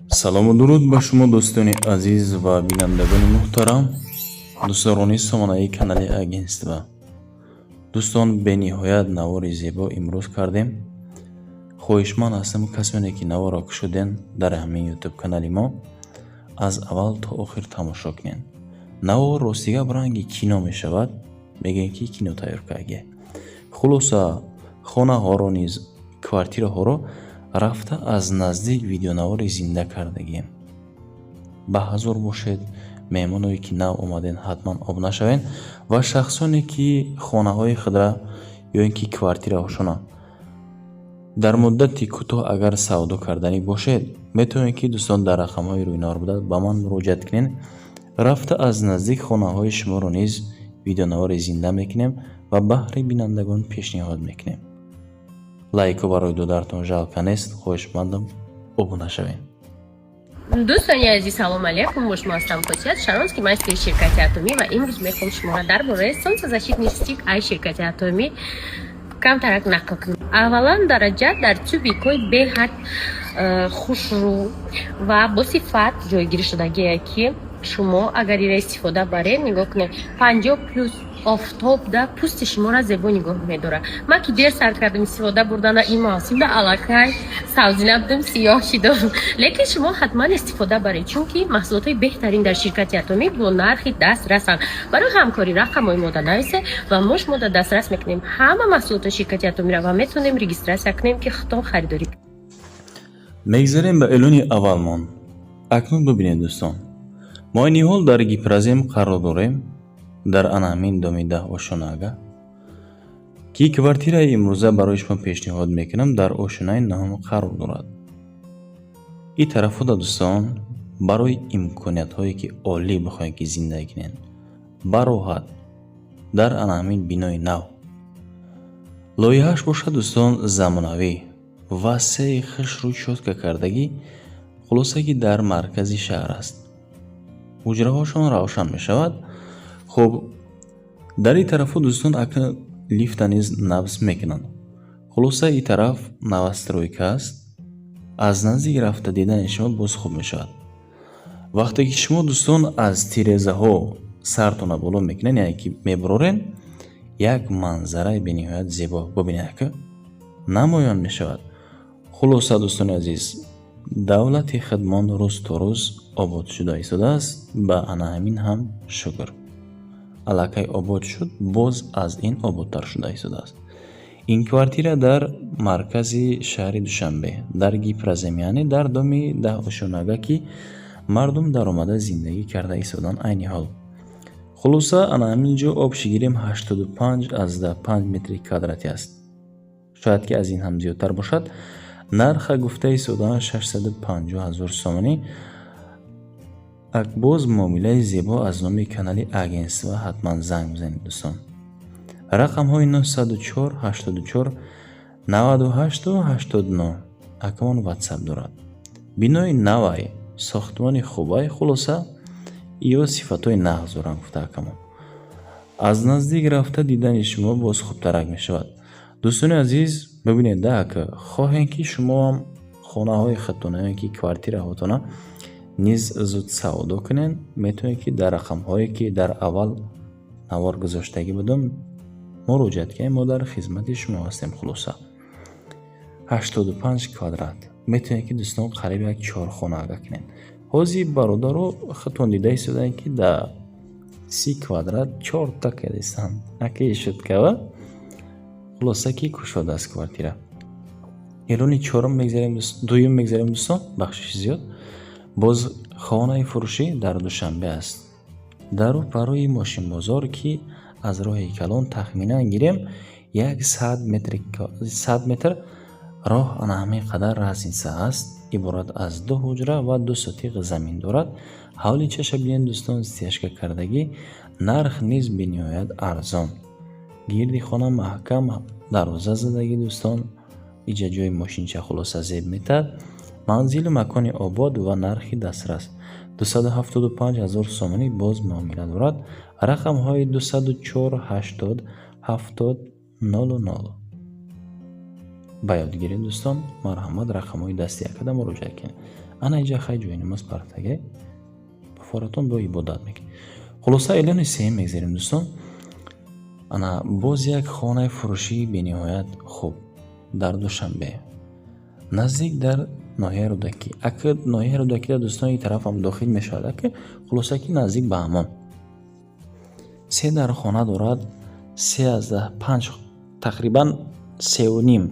Салому дуруд ба шумо, дӯстони азиз ва бинандагони муҳтарам, дӯстдорони сомонаи канали агентство. Дӯстон, бениҳоят навори зебо имрӯз кардем. Хоҳишманд ҳастам, касоне ки наворро кушоден дар ҳамин Ютуб канали мо, аз аввал то охир тамошо кунед. Навор ростига ранги кино мешавад, мегӯем, ки кино тайёр кардагӣ. Хулоса, хонаҳоро низ, квартираҳоро рафта аз наздик видеонавори зинда кардагием. Ба ҳазор бошед. Меҳмоное ки нав омаден, ҳатман обуна шавед ва шахсоне ки хонаҳои худра ё ин ки квартираҳошона дар муддати кӯтоҳ агар савдо карданӣ бошед, метавонед, ки, дӯстон, дар рақамҳои рӯйнавор буда ба ман муроҷиат кунед. Рафта аз наздик хонаҳои шуморо низ видеонавори зинда мекунем ва баҳри бинандагон пешниҳод мекунем. Лайко барои додаратон жалко нест. Хоҳишмандам, обуна шавед. Дӯстони азиз, салом алейкум! Бо шумо ҳастам Хосият Шаронский, мастери ширкати Атомӣ, ва имрӯз мехоҳам шуморо дар бораи солнцезащитный стик ай ширкати Атомӣ камтарак нақл кунам. Аввалан, дараҷа дар тюбикҳои беҳад хушрӯ ва бо сифат ҷойгирӣ шудагие, ки шумо агар ира истифода баред, нигоҳ кунед, 50+ офтобда пӯсти шуморо зебо нигоҳ медорад. Ман ки дер сар кардам истифода бурдана, ин мавсимда аллакай савзина будам, сиёҳ шидам, лекин шумо ҳатман истифода баред, чунки маҳсулотҳои беҳтарин дар ширкати Атомӣ бо нархи дастрасанд. Барои ҳамкорӣ рақамҳои мода нависе ва мо шумода дастрас мекунем ҳама маҳсулоти ширкати Атомиро ва метавонем регистрация кунем, ки худтон харидорӣ. Мегзарем ба эълони аввалмон. Акнун бибинед, дӯстон, мо айни ҳол дар Гипрозем қарор дорем, дар ана ҳамин доми 10 ошонага, ки квартираи имрӯза барои шумо пешниҳод мекунам, дар ошонаи наҳум қарор дорад. Ин тарафҳода, дӯстон, барои имкониятҳое ки олӣ бихоҳед, ки зиндагӣ кунед бароҳат дар ана ҳамин бинои нав, лоиҳааш бошад, дӯстон, замонавӣ, васеи хушрӯ, чётко кардагӣ. Хулоса, ки дар маркази шаҳр аст, ҳуҷраҳошон равшан мешавад. Хуб, дар ин тарафҳо, дӯстон, акнун лифта низ набз мекунанд. Хулоса, ин тараф новостройка аст. Аз наздик рафта дидани шумо боз хуб мешавад. Вақте ки шумо, дӯстон, аз тирезаҳо сартона боло мекунед, яъне ки мебарорен, як манзараи бениҳоят зебо, бубинед, ака, намоён мешавад. Хулоса, дӯстони азиз, давлати хидмон рӯз то рӯз обод шуда истодааст. Ба ана ҳамин ҳам шукр. Аллакай обод шуд, боз аз ин ободтар шуда истодааст. Ин квартира дар маркази шаҳри Душанбе, дар Гипрозем, яъне дар доми 10 ошонага, ки мардум даромада зиндагӣ карда истоданд айни ҳол. Хулоса, ана ҳамин ҷо общий гирем, 85,5 метри квадратӣ аст, шояд ки аз ин ҳам зиёдтар бошад. Нарха гуфта истодаанд 650 ҳазор сомонӣ. Боз муомилаи зебо аз номи канали агентство. Ҳатман занг бизанед, дӯстон, рақамҳои 904 84 98 89. Акамон Ватсап дорад. Бинои навай, сохтмони хубай. Хулоса, ё сифатҳои нағз доранд, гуфта акамон. Аз наздик рафта дидани шумо боз хубтарак мешавад. Дӯстони азиз, бибинед да, ака хоҳем, ки шумоам хонаҳои худтона ё ки квартираҳотона низ зуд савдо кунед, метавонед, ки дар рақамҳое ки дар аввал навор гузоштагӣ будам, муроҷиат кунед. Мо дар хизмати шумо ҳастем. Хулоса, 85 квадрат метавонед, ки, дӯстон, қариб як чорхона ага кунед. Ҳозир бародаро худтон дида истодаед, ки дар 30 квадрат чорта кардистанд, акаи шуд кава. Хулоса, ки кушода аст квартира. Эълони чорум мегзарем, дуюм мегзарем, дӯстон, бахшиши зиёд. Боз хонаи фурӯшӣ дар Душанбе аст, дар рӯпарӯи мошинбозор, ки аз роҳи калон тахминан гирем як 100 метр роҳ, ана ҳамин қадар разница аст. Иборат аз ду ҳуҷра ва ду сотиқ замин дорад. Ҳавличаша бинед, дӯстон, стяжка кардагӣ. Нарх низ бениҳоят арзон. Гирди хона маҳкам дарвоза задагӣ, дӯстон, иҷа ҷои мошинча. Хулоса, зеб метаҳад. Манзилу макони обод ва нархи дастрас 275 ҳазор сомонӣ. Боз муомила дорад. Рақамҳои 204 80 70 00 ба ёд гиред, дӯстон. Марҳамат, рақамҳои дасти якада муроҷиат кунед. Ана иҷа хай ҷои намоз партагай, форатон бо ибодат мекунед. Хулоса, эълони сеюм мегзарем, дӯстон. Ана боз як хонаи фурӯшии бениҳоят хуб дар Душанбе, наздик дар ноҳияи Рӯдакӣ. Ака, ноҳияи Рӯдакида, дӯстон, ин тарафам дохил мешавад, ака. Хулоса, ки наздик ба ҳамон се дар хона дорад, 3,5, тақрибан 3,5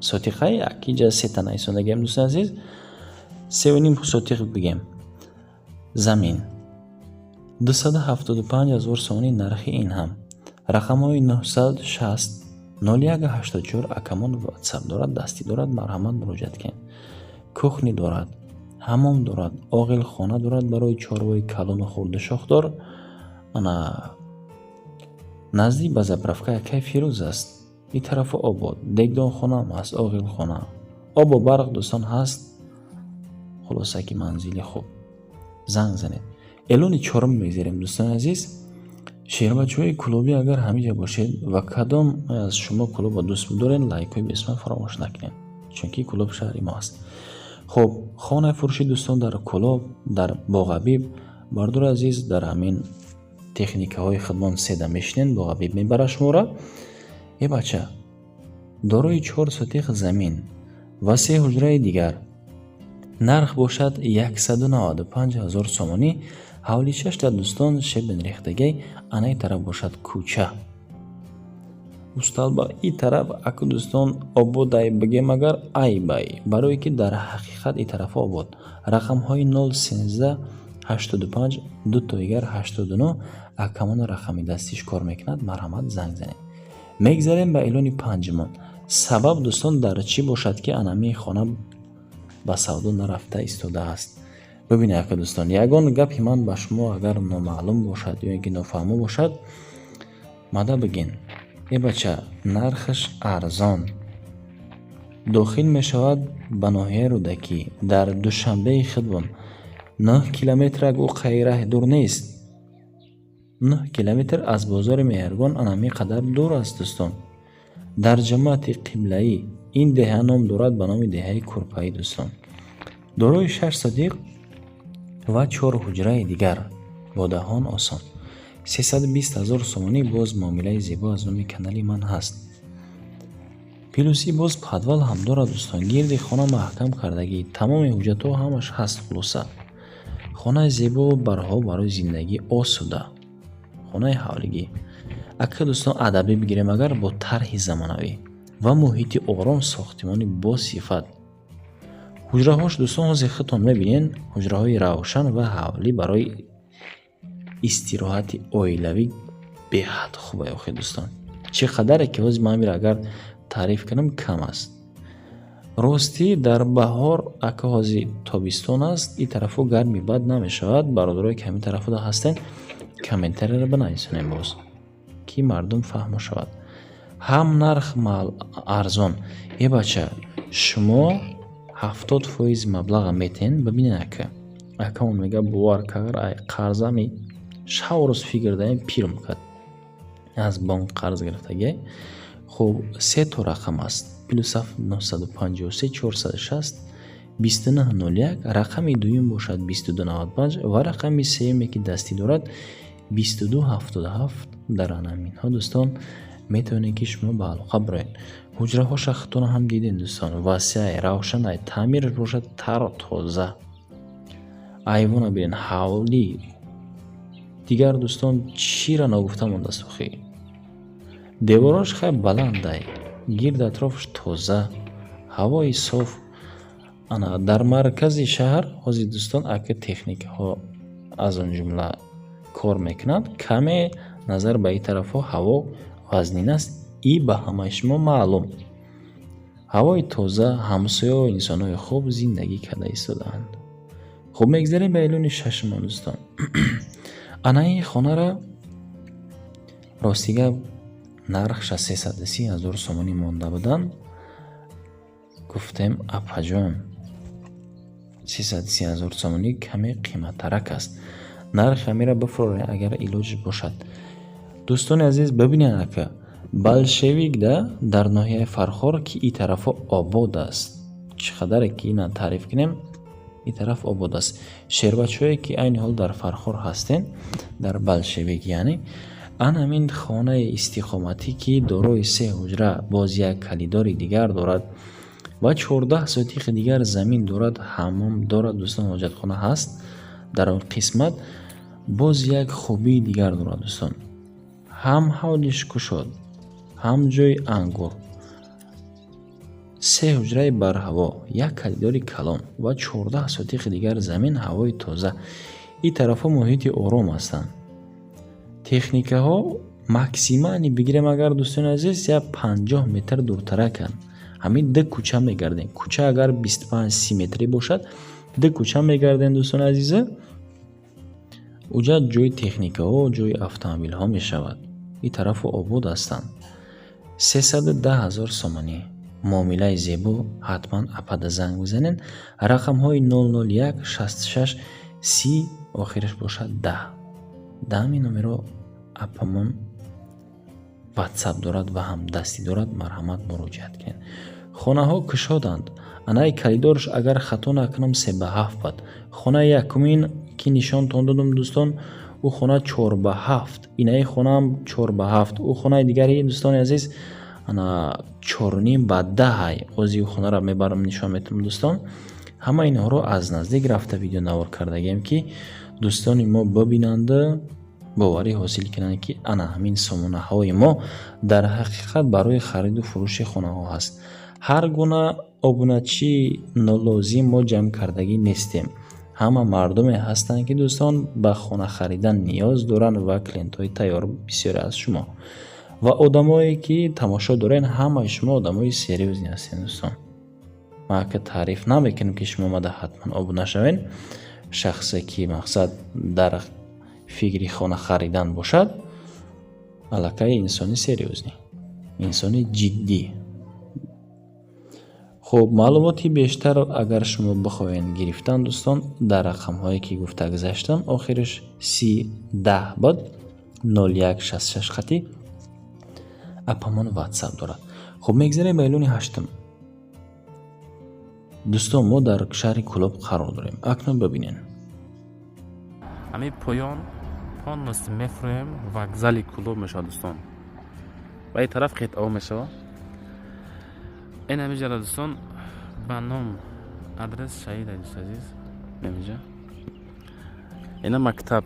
сотиқа. Якиҷа сета нависондагиам, дӯстони азиз, 3,5 сотиқ бигем замин. 275 000 сомонӣ нархи ин ҳам. Рақамҳои 960 01 84, акамон ватсап дорад, дастӣ дорад, марҳамат, муроҷиат кунед. Кухня дорад, ҳаммом дорад, оғилхона дорад барои чорвои калону хурду шохдор. Ана наздик ба заправка якай Фирӯз аст. Ин тарафу обод, дегдонхонаам ҳаст, оғилхона, обу барқ, дӯстон, ҳаст. Хулоса, ки манзили хуб, занг занед. Эълони чорум мегзарем, дӯстони азиз. Шербачаҳои клубӣ, агар ҳамиҷа бошед ва кадом аз шумо клубро дӯст бидоред, лайкҳои бесман фаромӯш накунед, чунки Кӯлоб шаҳри мо аст. Хуб, хонаи фурӯшӣ, дӯстон, дар Кӯлоб, дар Боғабиб. Бардори азиз, дар ҳамин техникаҳои худмон седа мешинен, Боғабиб мебарад шуморо. Э бача, дорои чор сотиқ замин ва се ҳуҷраи дигар, нарх бошад 195 000 сомонӣ. Ҳавличаш дар, дӯстон, щебень рехтагай. Анаи тараф бошад кӯча усталба, и тараф аку, дӯстон, ободай бигем агар, айбай, барое ки дар ҳақиқат и тараф обод. Рақамҳои 0 13 85 ду тоигар 89, акамона рақами дастиш кор мекунад, марҳамат, занг занед. Мегзарем ба эълони панҷумон. Сабаб, дӯстон, дар чӣ бошад, ки анамии хона ба савдо нарафта истодааст? Бибинед, ака, дӯстон, ягон гапи ман ба шумо агар номаълум бошад ё ин ки нофаҳмо бошад, мада бигин. Э бача, нархаш арзон, дохил мешавад ба ноҳияи Рӯдакӣ, дар Душанбеи худбон 9 километрак, ӯ қайраҳ дур нест. 9 километр аз бозори Меҳргон анами қадар дур аст, дӯстон. Дар ҷамоати Қиблаӣ, ин деҳа ном дорад ба номи деҳаи Курпаӣ, дӯстон. Дорои шаш сотиқ ва чор ҳуҷраи дигар, бо даҳон осон, 320 000 сомонӣ. Боз муомилаи зебо аз номи канали ман ҳаст. Плюс и боз подвал ҳам дорад, дӯстон, гирди хона маҳкам кардагӣ, тамоми ҳуҷҷатҳо ҳамаш ҳаст. Хулоса, хонаи зебо барҳо барои зиндагӣ осуда, хонаи ҳавлигӣ, ака, дӯстон, адабӣ бигирем агар, бо тарҳи замонавӣ ва муҳити ором, сохтимони босифат. Ҳуҷраҳош, дӯстон, ҳозир худтон мебинед, ҳуҷраҳои равшан ва ҳавлӣ барои истироҳати оилавӣ беҳад хубе. Охи, дӯстон, чӣ қадаре ки ҳозир ман амира агар таъриф кунам, кам аст. Ростӣ, дар баҳор, ака, ҳозир тобистон аст, ин тарафҳо гарми бад намешавад. Бародарое ки ҳамин тарафҳода ҳастен, комментарияро бинависонем боз, ки мардум фаҳмо шавад. Ҳам нарх арзон. Е бача, шумо 70% маблаға метиҳен. Бибинед, ака, акамон мега, бовар кагар, ай қарзами шаву рӯз фикр даем, пирм кард, аз бонк қарз гирифтагӣ. Хуб, се то рақам аст: +7 953 460 29 01. Рақами дуюм бошад 22 95 ва рақами сеюме, ки дастӣ дорад, 22 77. Дар анаминҳо, дӯстон, метавонед, ки шумо ба алоқа бироед. Ҳуҷраҳоша худтона ҳам дидем, дӯстон, васеъ, равшанай, таъмираш бошад тару тоза. Айвона бинед, ҳавлӣ. Дигар, дӯстон, чиро ногуфта мондааст? Охи, деворош хай баландай, гирд атрофаш тоза, ҳавои соф. Ана дар маркази шаҳр ҳозир, дӯстон, ака, техникаҳо аз он ҷумла кор мекунанд, каме назар ба ин тарафҳо ҳаво вазнин аст, и ба ҳамаи шумо маълум. Ҳавои тоза, ҳамсояу инсонҳои хуб зиндагӣ карда истодаанд. Хуб, мегзарем ба эълони шашумон, дӯстон. Ана ин хонара, рости гап, нархша 330 000 сомонӣ монда буданд. Гуфтем: «Апаҷон, 330 000 сомонӣ каме қиматтарак аст, нархи ҳамира бифуроред, агар илоҷ бошад». Дӯстони азиз, бибинед, ака, Болшевик да, дар ноҳияи Фархор, ки ин тарафҳо обод аст. Чӣ қадаре ки ина таъриф кунем. Ин тараф обод аст. Шербачҳое, ки айни ҳол дар Фархор ҳастен, дар Болшевик, яъне ан ҳамин хонаи истиқоматӣ, ки дорои се ҳуҷра, боз як калидори дигар дорад ва 14 сотихи дигар замин дорад, ҳаммом дорад, дӯстон, ҳоҷатхона ҳаст дар он қисмат. Боз як хубии дигар дорад, дӯстон: ҳам ҳавлиш кушод, ҳам ҷои ангур, се ҳуҷраи барҳаво, як калидори калон ва 14 сотихи дигар замин, ҳавои тоза. Ин тарафҳо муҳити ором ҳастанд. Техникаҳо максимально бигирем агар, дӯстони азиз, як 50 метр дуртараканд. Ҳамин ду кӯча мегардем. Кӯча агар 25-30 метрӣ бошад, ду кӯча мегардем, дӯстони азиза, уҷа ҷои техникаҳо, ҷои автомобилҳо мешавад. Ин тарафу обод ҳастанд. 310 000 сомонӣ, муомилаи зебо. Ҳатман апада занг бизанед. Рақамҳои 001 66 30, охираш бошад 10. Даҳами номеро апамон ватсап дорад ва ҳам дастӣ дорад. Марҳамат, муроҷиат кунед. Хонаҳо кушоданд. Анаи калидорш, агар хато накунам, 3 ба 7 буд. Хонаи якумин, ки нишонтон додам, дӯстон, ӯ хона 4 ба 7, инаи хонаам 4 ба 7. Ӯ хонаи дигари, дӯстони азиз, ана 4.5 ба 10-ай. Ози ӯ хонаро мебарам, нишон метавам, дӯстон. Ҳама инҳоро аз наздик рафта видеонавор кардагием, ки дӯстони мо бибинанду боварӣ ҳосил кунанд, ки ана ҳамин сомонаҳои мо дар ҳақиқат барои хариду фурӯши хонаҳо ҳаст. Ҳар гуна обуначии нолозим мо ҷамъ кардагӣ нестем. Ҳама мардуме ҳастанд, ки, дӯстон, ба хона харидан ниёз доранд ва клиентҳои тайёр бисёре аз шумо ва одамое, ки тамошо дорен, ҳамаи шумо одамои серьёзный ҳастед, дӯстон. Ман ака таъриф намекунам, ки шумо омада ҳатман обуна шавед. Шахсе, ки мақсад дар фикри хона харидан бошад, аллакай инсони серьёзный, инсони ҷиддӣ. Хуб, маълумоти бештар агар шумо бихоҳед гирифтан, дӯстон, дар рақамҳое, ки гуфта гузаштам, охираш 30 10 буд, 01 66 хати апамон ватсап дорад. Хуб, мегзарем ба эълони ҳаштум. Дӯстон, мо дар шаҳри Кӯлоб қарор дорем. Акнун бибинед. Ҳамин поён полностью мефурӯем, вокзали Кӯлоб мешавад, дӯстон. Ба ин тараф қитъао мешавад. Ин ҳамиҷара, дӯстон, ба ном адрес шаҳид, дӯст азиз, ҳамиҷа ина мактаб,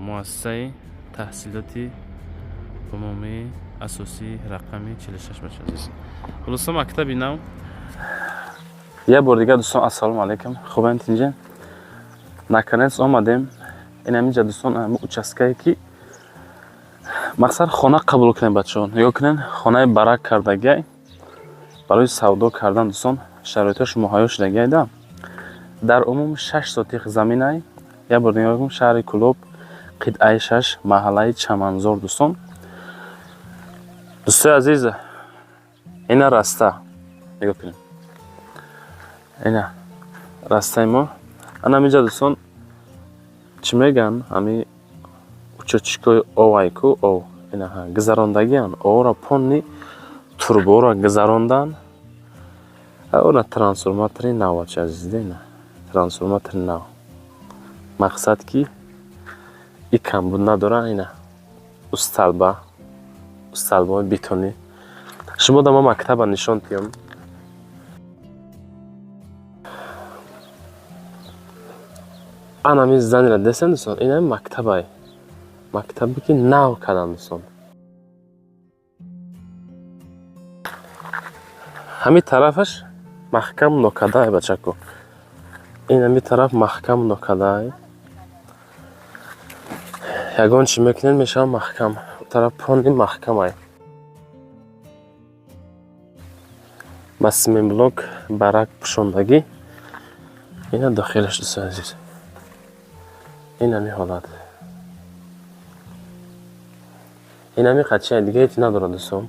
муассисаи таҳсилоти умумии асосии рақами 46, бача азиз. Хулоса, мактаби нав. Як бор дигар, дӯстон, ассалому алайкум. Хубанд, тинҷа? Наконец омадем. Ин ҳаминҷа, дӯстон, участкае, ки мақсад хона қабул кунем. Бачаҳо, нигоҳ кунед, хонаи барак кардагиай барои савдо кардан, дӯстон, шароитҳош муҳайё шудагиайда. Дар умум 6 сотих заминай. Як бор нигоҳ кун: шаҳри Кӯлоб, қитъаи 6, маҳаллаи Чаманзор, дӯстон. Дӯстои азиз, ина раста, нигоҳ кунед, ина растаи мо. Ана ҳаминҷа, дӯстон, чӣ мегӯянд, ҳами учочкои овайку ов ина гузарондагиан, овро полный труборо гузарондан. Она трансформатори нав, бача азиз, ина трансформатори нав. Мақсад, ки и камбуд надора. Ина усталба, усталбаҳои бетонӣ. Шумо да ма мактаба нишон диҳам. Ана ҳамин занира дестем, дӯстон, ин ҳами мактабай, мактабе, ки нав кардам, дӯстон. Ҳамин тарафаш маҳкам нокадай, бачако. Ин ҳамин тараф маҳкам нокадай. Ягон чӣ мекунед, мешавад маҳкам. Тараф пони маҳкамай, ба симентблок барак пӯшондагӣ. Ина дохилаш, дӯстони азиз, ин ҳамин ҳолат, ин ҳамин қадчия, дига ҳеҷ надорад, дӯстон.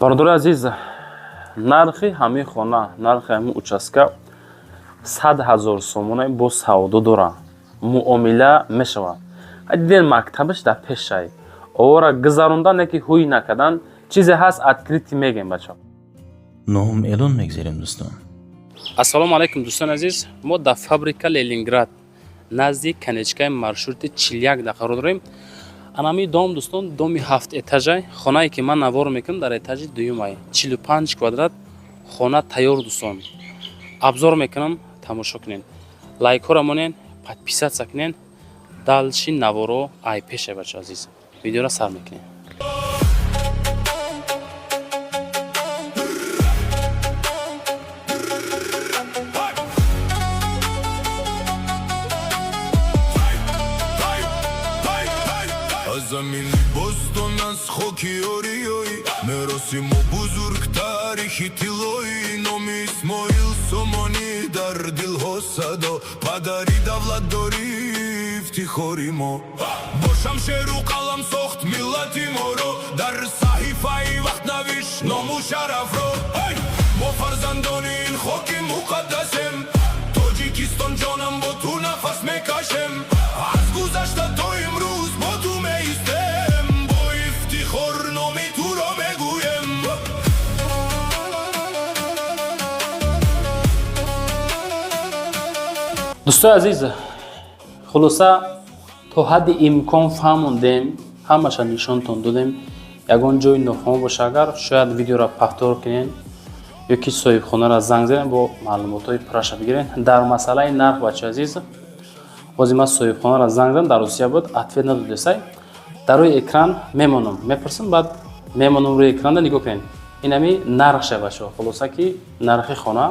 Бародари азиз, нархи ҳамин хона, нархи ҳамин участка 100 000 сомона, бо савдо дора, муомила мешавад. Диден, мактабаш дар пешай, овора гузарондан, яке ҳуй накардан, чизе ҳаст, открытый мегем, бача. Нуҳум эълон мегзарем, дӯстон. Ассалому алайкум, дӯстони азиз. Мо дар фабрика Ленинград, назди конечкаи маршрути 41 да қарор дорем. Анами дом, дӯстон, доми ҳафт этажа. Хонае ки ман навор мекунам, дар этажи дуюмай, 45 квадрат хона тайёр. Дӯстон, обзор мекунам, тамошо кунен, лайкҳоро монен, подписаться кунен. Дальше наворо ай пеша. Бачо азиз, видеоро сар мекунем. Аз замини бостон, аз хоки ориёӣ, мероси мо бузург, таърихи тиллоӣ. Номи Исмоил Сомонӣ дар дилҳо садо, падари давлатдорӣ, ифтихори мо. Бо шамшеру қалам сохт миллати моро, дар саҳифаи вақт навишт ному шарафро. Мо фарзандони ин хоки муқаддасем, Тоҷикистон ҷонам, бо ту нафас мекашем. Аз гузашта то имрӯз бо ту меистем, бо ифтихор номи туро мегӯем. Дӯстои азиз, хулоса, то ҳадди имкон фаҳмондем, ҳамаша нишонтон додем. Ягон ҷои нофаҳмо боша агар, шояд видеоро повтор кунен ё ки соҳибхонаро занг занен, бо маълумотҳои пурраша бигирен. Дар масъалаи нарх, бачаи азиз, ҳозир ман соҳибхонаро занг задам, дар Русия буд, ответ надодесай. Дар рӯи экран мемонам, мепурсам, баъд мемонам рӯи экранда, нигоҳ кунед. Инами нархша, бачаҳо. Хулоса, ки нархи хона,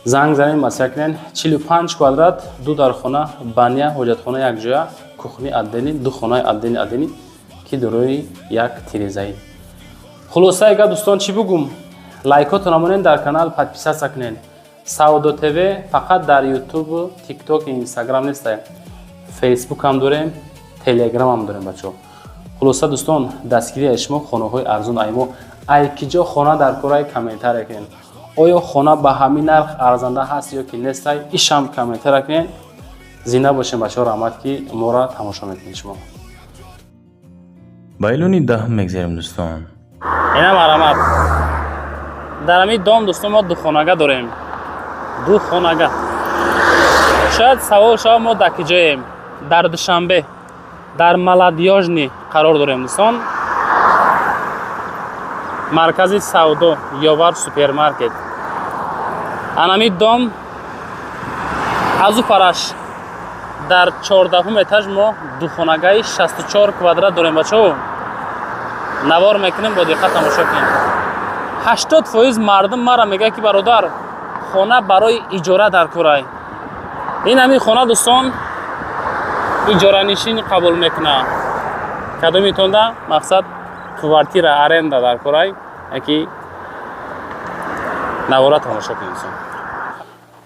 занг занед, маслиҳат кунед. 45 квадрат, ду дархона, баня, ҳоҷатхона якҷоя, кухни отдельный, ду хонаи отдельный, ки дорои як тирезаӣ. Хулосаи гап, дӯстон, чӣ бугум? Лайкотон монед, дар канал подписаться кунед. Савдо ТВ фақат дар Ютуб, Тикток, Инстаграм неста, Фейсбукам дорем, Телеграмам дорем, бачаҳо. Хулоса, дӯстон, дастгирии аз шумо, хонаҳои арзон аймо. Ай ки ҷо хона дар кораи, комментария кунед. Оё хона ба ҳамин нарх арзанда ҳаст ё ки нестай, ишам комментария кунед. Зинда бошем, бачаҳо. Раҳмат, ки моро тамошо мекунед шумо. Ба эълони даҳум мегзарем, дӯстон. Ина, марҳамат, дар ҳамин дом, дӯстон, мо духонага дорем, ду хонага. Шояд савол шава, мо дар киҷоем? Дар Душанбе, дар Молодёжный қарор дорем, дӯстон, маркази савдо Ёвар супермаркет. Анами дом азу фараш дар 14-ум этаж мо духонагаи 64 квадрат дорем. Бачаҳо, навор мекунем, бо диққат тамошо кунем. 80% мардум мара мегӯяд, ки бародар, хона барои иҷора дар курай. Ин ҳамин хона, дӯстон, иҷоранишин қабул мекунад. Кадомитонда мақсад квартира аренда дар курай, яки навора тамошо кунед, дӯстон.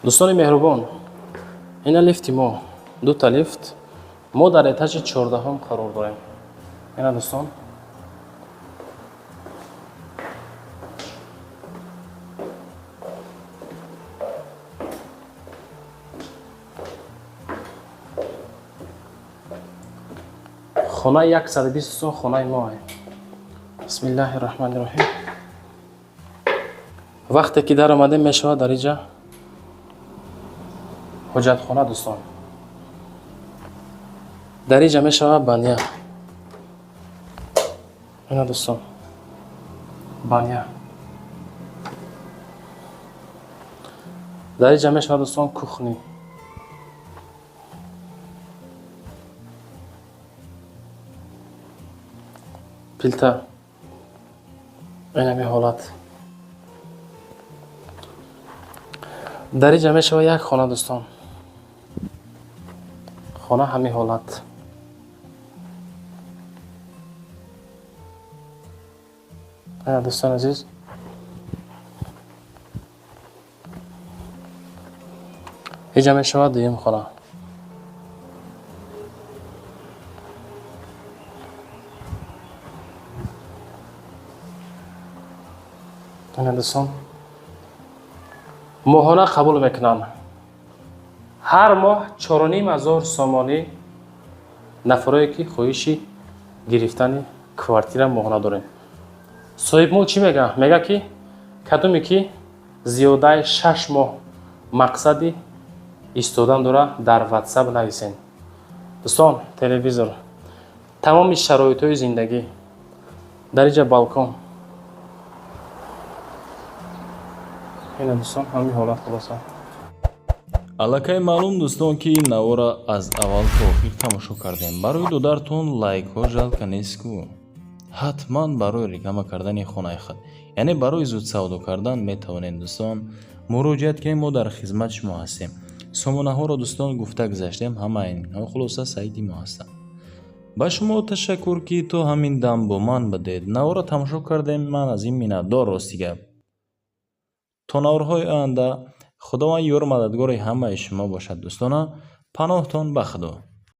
Дӯстони меҳрубон, ина лифти мо, дута лифт. Мо дар этажи 14-ум қарор дорем. Ина, дӯстон. Хонаи 120, дӯстон, хонаи мо. Бисмиллаҳи раҳмани раҳим. Вақте ки даромадем, мешавад дар иҷа ҳоҷатхона, дӯстон. Дар иҷа мешавад баня. Ина, дӯстон, баня. Дар иҷа мешавад, дӯстон, кухни. Плита. Инами ҳолат. Дар иҷа мешавад як хона, дӯстон. Хона ҳамин ҳолат. Дӯстони азиз, иҷа мешавад дуюм хона. Ина, дӯстон, моҳона қабул мекунанд, ҳар моҳ 4500 сомонӣ. Нафарое ки хоҳиши гирифтани квартира моҳона дорем, соҳибмулк чӣ мега? Мега, ки кадоме ки Зиёдаи 6 моҳ мақсади истодан дора, дар Ватсап нависен. Дӯстон, телевизор, тамоми шароитҳои зиндагӣ дар иҷа, балкон ина, дӯстон, ҳамин ҳолат, хулоса. Аллакай маълум, дӯстон, ки ин навора аз аввал то охир тамошо кардем. Барои додаратон лайкҳо жалко нест ку. Ҳатман барои реклама кардани хонаи худ, яъне барои зуд савдо кардан, метавонед, дӯстон, муроҷиат кунем. Мо дар хизмати шумо ҳастем. Сомонаҳоро, дӯстон, гуфта гузаштем, ҳамаи инҳо, хулоса, сайти мо ҳастанд. Ба шумо ташаккур, ки то ҳамин дам бо ман будед, навора тамошо кардем. Ман аз ин миннатдор, рости гап. То наворҳои оянда Худованд ёру мададгори ҳамаи шумо бошад, дӯстона. Паноҳтон ба Худо.